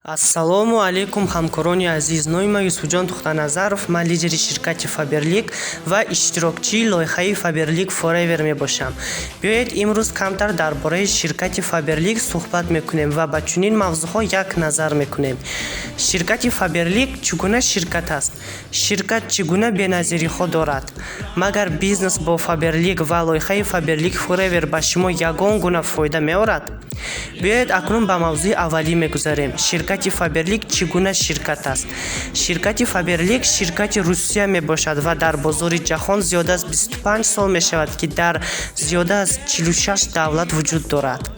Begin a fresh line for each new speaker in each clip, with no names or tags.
Ассалому алайкум, ҳамкорони азиз! Номи ман Юсуфҷон Тухтаназаров. Ман лидери ширкати Фаберлик ва иштирокчии лоиҳаи Фаберлик Forever мебошам. Биёед, имрӯз камтар дар бораи ширкати Фаберлик суҳбат мекунем ва ба чунин мавзӯъҳо як назар мекунем: ширкати Фаберлик чӣ гуна ширкат аст, ширкат чӣ гуна беназириҳо дорад, магар бизнес бо Фаберлик ва лоиҳаи Фаберлик Forever ба шумо ягон гуна фоида меорад? Биёед, акнун ба мавзӯи аввалӣ мегузарем: ширкати Фаберлик чӣ гуна ширкат аст? Ширкати Фаберлик ширкати Русия мебошад ва дар бозори ҷаҳон зиёда аз 25 сол мешавад, ки дар зиёда аз 46 давлат вуҷуд дорад.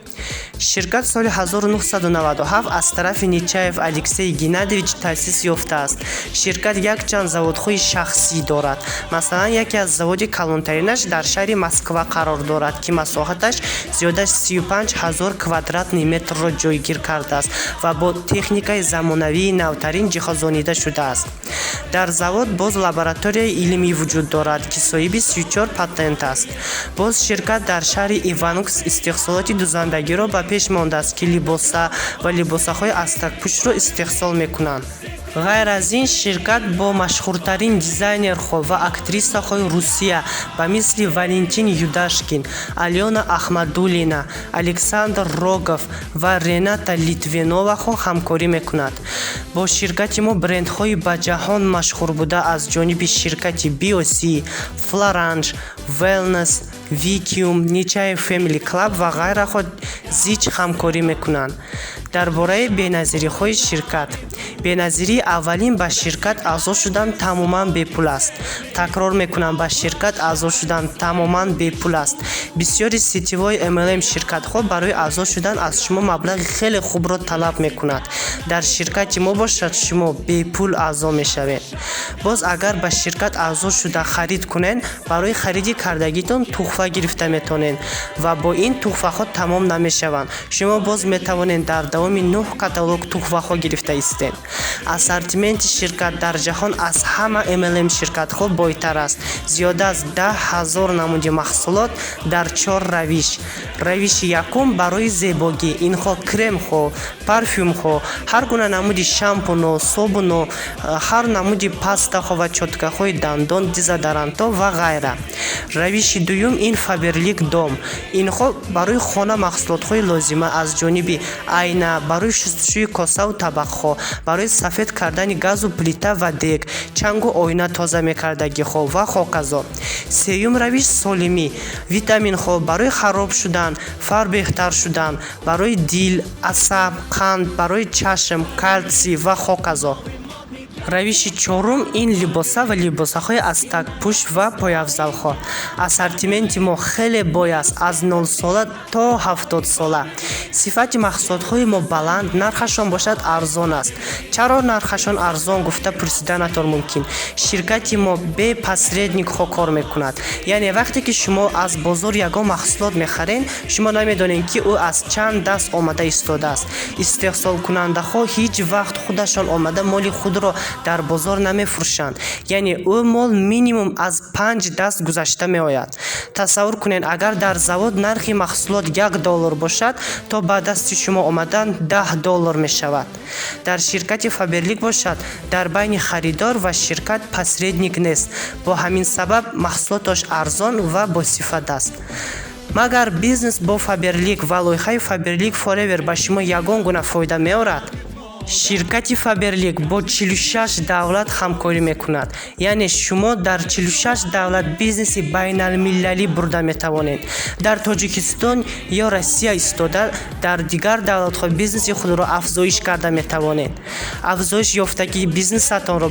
Ширкат соли 1997 аз тарафи Нечаев Алексей Геннадьевич таъсис ёфтааст. Ширкат якчанд заводҳои шахсӣ дорад. Масалан, яке аз заводи калонтаринаш дар шаҳри Москва қарор дорад, ки масоҳаташ зиёда аз 35 ҳазор квадратный метрро ҷойгир кардааст ва бо техникаи замонавии навтарин ҷиҳозонида шудааст. Дар завод боз лабораторияи илмӣ вуҷуд дорад, ки соҳиби 34 патент аст. Боз ширкат дар шаҳри Ивановск истеҳсолоти дузандагиро ба пеш мондааст, ки либоса ва либосаҳои астакпӯшро истеҳсол мекунанд. Ғайр аз ин, ширкат бо машҳуртарин дизайнерҳо ва актрисаҳои Русия ба мисли Валентин Юдашкин, Алёна Ахмадуллина, Александр Рогов ва Рената Литвиноваҳо ҳамкорӣ мекунад. Бо ширкати мо брендҳои ба ҷаҳон машҳурбуда аз ҷониби ширкати BOC, Флоранж, Wellness, Викиум, Нечаев Family Club ва ғайраҳо зич ҳамкорӣ мекунанд. Дар бораи беназириҳои ширкат. Беназирии аввалин: ба ширкат аъзо шудан тамоман бепул аст. Такрор мекунам, ба ширкат аъзо шудан тамоман бепул аст. Бисёри сетевой MLM ширкатҳо барои аъзо шудан аз шумо маблағи хеле хубро талаб мекунад. Дар ширкати мо бошад, шумо бепул аъзо мешавед. Боз агар ба ширкат аъзо шуда харид кунед, барои хариди кардагитон туҳфа гирифта метавонед ва бо ин туҳфаҳо тамом намешаванд. Шумо боз метавонед дар давоми нӯҳ каталог туҳфаҳо гирифта истед. Ассортименти ширкат дар ҷаҳон аз ҳама MLM ширкатҳо бойтар аст: зиёда аз 10 000 намуди маҳсулот дар чор равиш. Равиши якум барои зебогӣ: инҳо кремҳо, парфюмҳо, ҳар гуна намуди шампуно, собуно, ҳар намуди пастаҳо ва чёткаҳои дандон, дезодорантҳо ва ғайра. Равиши дуюм ин Фаберлик Дом: инҳо барои хона маҳсулотҳои лозима аз ҷониби айна, барои шустушӯи косаву табақҳо, барои сафед кардани газу плита ва дег, чангу оина тоза мекардагиҳо ва ҳоказо. Сеюм равиш солимӣ: витаминҳо барои хароб шудан, фарбеҳтар шудан, барои дил, асаб, қанд, барои чашм, калтсий ва ҳоказо. Равиши чорум ин либоса ва либосаҳои аз такпӯш ва пойафзалҳо. Ассортименти мо хеле бой аст, аз 0-сола то 70-сола. Сифати маҳсулотҳои мо баланд, нархашон бошад арзон аст. Чаро нархашон арзон гуфта пурсиданатон мумкин. Ширкати мо бе посредникҳо кор мекунад, яъне вақте ки шумо аз бозор ягон маҳсулот мехаред, шумо намедонед, ки ӯ аз чанд даст омада истодааст. Истеҳсолкунандаҳо ҳеҷ вақт худашон омада моли худро дар бозор намефурӯшанд, яъне ӯ мол минимум аз панҷ даст гузашта меояд. Тасаввур кунед, агар дар завод нархи маҳсулот 1 доллар бошад, то ба дасти шумо омадан 10 доллар мешавад. Дар ширкати Фаберлик бошад, дар байни харидор ва ширкат посредник нест. Бо ҳамин сабаб маҳсулоташ арзон ва босифат аст. Магар бизнес бо Фаберлик ва лоиҳаи Фаберлик Forever ба шумо ягон гуна фоида меорад? Ширкати Фаберлик бо 46 давлат ҳамкорӣ мекунад, яъне шумо дар 46 давлат бизнеси байналмилалӣ бурда метавонед. Дар Тоҷикистон ё Россия истода, дар дигар давлатҳо бизнеси худро афзоиш карда метавонед. Афзоиш ёфтагии бизнесатонро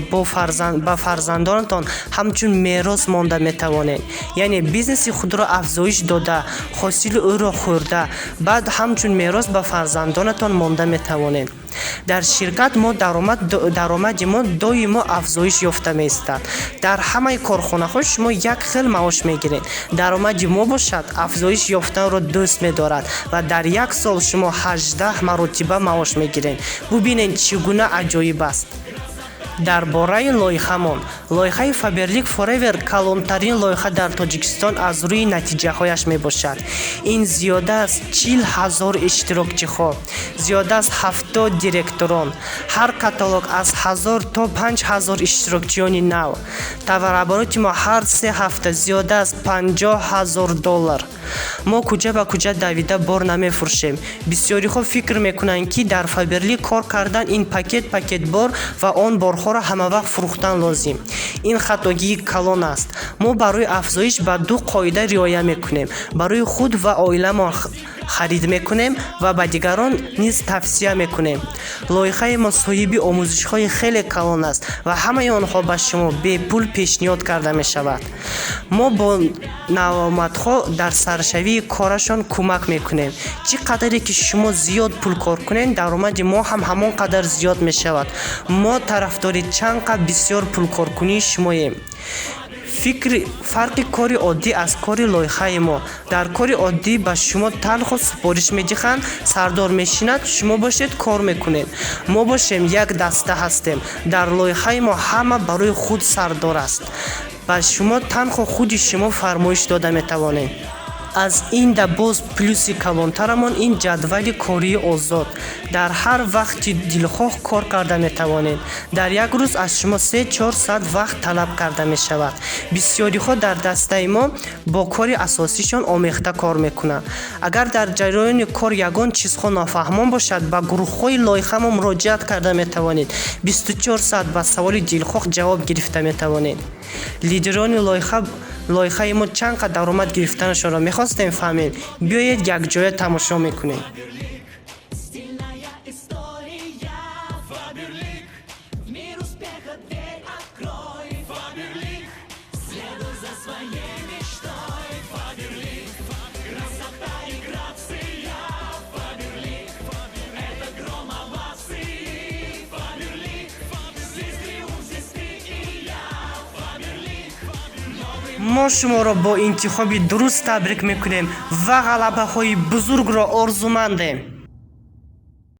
ба фарзандонатон ҳамчун мерос монда метавонед, яъне бизнеси худро афзоиш дода, ҳосили ӯро хӯрда, баъд ҳамчун мерос ба фарзандонатон монда метавонед. Дар ширкат мо даромади мо доимо афзоиш ёфта меистад. Дар ҳамаи корхонаҳо шумо як хел маош мегиред, даромади мо бошад, афзоиш ёфтанро дӯст медорад ва дар як сол шумо 18 маротиба маош мегиред. Бубинед, чӣ гуна аҷоиб аст. Дар бораи лоиҳамон. Лоиҳаи Faberlic Forever калонтарин лоиҳа дар Тоҷикистон аз рӯи натиҷаҳояш мебошад. Ин зиёда аз 40 000 иштирокчиҳо, зиёда аз 70 директорон, ҳар каталог аз 1000 то 5000 иштирокчиёни нав. Товарообороти мо ҳар 3 ҳафта зиёда аз 50 000 доллар. Мо кӯча ба кӯча давида бор намефурӯшем. Бисёриҳо фикр мекунанд, ки дар Фаберлик кор кардан ин пакет пакет бор ва он борҳоро ҳамавақт фурӯхтан лозим. Ин хатогии калон аст. Мо барои афзоиш ба ду қоида риоя мекунем: барои худ ва оиламон харид мекунем ва ба дигарон низ тавсия мекунем. Лоиҳаи мо соҳиби омӯзишҳои хеле калон аст ва ҳамаи онҳо ба шумо бепул пешниҳод карда мешавад. Мо бо навомадҳо дар саршавии корашон кӯмак мекунем. Чӣ қадаре ки шумо зиёд пул кор кунед, даромади мо ҳам ҳамон қадар зиёд мешавад. Мо тарафдори чанд қад бисёр пулкоркунии шумоем. Фикри фарқи кори оддӣ аз кори лоиҳаи мо: дар кори оддӣ ба шумо танҳо супориш медиҳанд, сардор мешинад, шумо бошед, кор мекунед. Мо бошем, як даста ҳастем. Дар лоиҳаи мо ҳама барои худ сардор аст. Ба шумо танҳо худи шумо фармоиш дода метавонед. Аз ин да боз плюси калонтарамон ин ҷадвали кории озод. Дар ҳар вақти дилхоҳ кор карда метавонед. Дар як рӯз аз шумо 3-4 соат вақт талаб карда мешавад. Бисёриҳо дар дастаи мо бо кори асосишон омехта кор мекунанд. Агар дар ҷараёни кор ягон чизҳо нофаҳмон бошад, ба гурӯҳҳои лоиҳамо муроҷиат карда метавонед. 24 соат ба саволи дилхоҳ ҷавоб гирифта метавонед. Лидерони лоиҳаи мо чанд қад даромад гирифтанашонро мехостем фаҳмем. Биёед, якҷоя тамошо мекунем.
Стильная история. Фаберлик. В мир успеха дверь открой. Фаберлик. Следуй за своей мечтой. Фаберлик. Красота и грация. Фаберлик. Это гром овации. Фаберлик. Здесь триумф, здесь ты и я. Фаберлик. Новый
Мо шуморо бо интихоби дуруст табрик мекунем ва ғалабаҳои бузургро орзумандем.